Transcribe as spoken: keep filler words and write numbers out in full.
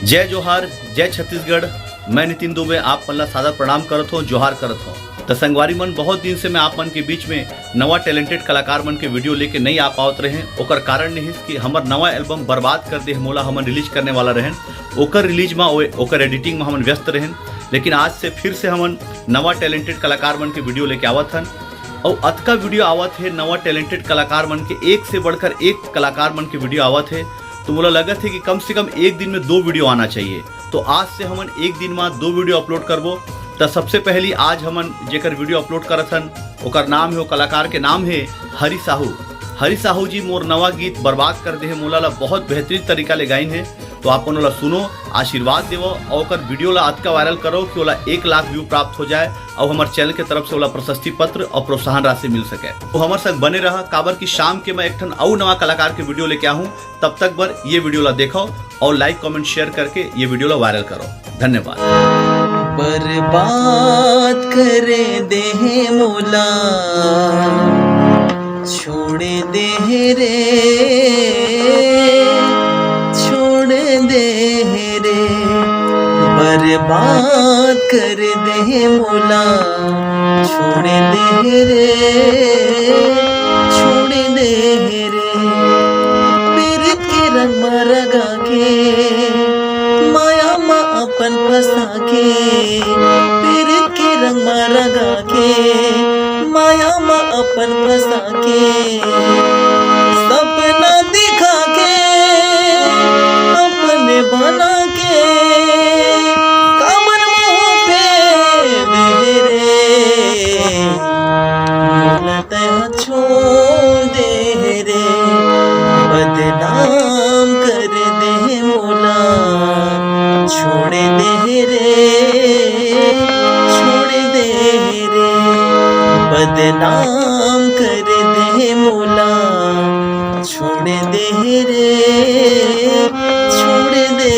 जय जोहार, जय छत्तीसगढ़। मैं नितिन दुबे आप मन ला सादर प्रणाम करत हों, जोहार करत हों। त संगवारी मन, बहुत दिन से मैं आप मन के बीच में नवा टैलेंटेड कलाकार मन के वीडियो लेके नहीं आ पावत रहें। ओकर कारण रहिस कि हमर नवा एल्बम बर्बाद कर दे मोला हमन रिलीज करने वाला रहेन। ओकर रिलीज में ओए-, ओकर एडिटिंग में हमन व्यस्त रहेन। लेकिन आज से फिर से हमन नवा टैलेंटेड कलाकार मन के वीडियो लेके आवत हन। अउ अतका वीडियो आवत हे नवा टैलेंटेड कलाकार मन के, एक से बढ़कर एक कलाकार मन के वीडियो आवत हे। तो मोला लगत हे कि कम से कम एक दिन में दो वीडियो आना चाहिए। तो आज से हमन एक दिन में दो वीडियो अपलोड करबो। त सबसे पहली आज हमन जेकर वीडियो अपलोड करत हन, ओकर नाम हे, ओ कलाकार के नाम हे हरि साहू। हरि साहू जी मोर नवा गीत बर्बाद कर दे हे मोला ला बहुत बेहतरीन तरीका ले गाइन हे। तो आप मन ओला सुनो, आशीर्वाद देवो अउ ओकर वीडियो ला अतका वायरल करो कि ओला एक लाख व्यू प्राप्त हो जाए अउ हमर चैनल के तरफ से ओला प्रशस्ति पत्र अउ प्रोत्साहन राशि मिल सके। तो हमर संग बने रहा, काबर कि शाम के मैं एक ठन अउ नवा कलाकार के वीडियो लेके आहूँ। तब तक बर ये वीडियो ला देखो अउ लाइक, कमेंट, शेयर करके ये वीडियो ला वायरल करो। धन्यवाद। बर्बाद कर दे हे मोला, छोड़ दे हे रे, छोड़ दे हे रे। बर्बाद कर दे हे मोला, छोड़ दे हे रे, छोड़ दे हे रे। पीरित के रंग म रंगा के, माया म अपन फंसा के, पीरित के रंग म रंगा के, माया म अपन फंसा के, सपना दिखा के, अपने बना के, काबर मुँह फेर दे रे, मोला तैं छोड़ दे रे, बदनाम कर दे मोला, छोड़ दे रे, छोड़ दे रे, बदनाम कर दे मोला, छोड़ दे रे, छोड़ दे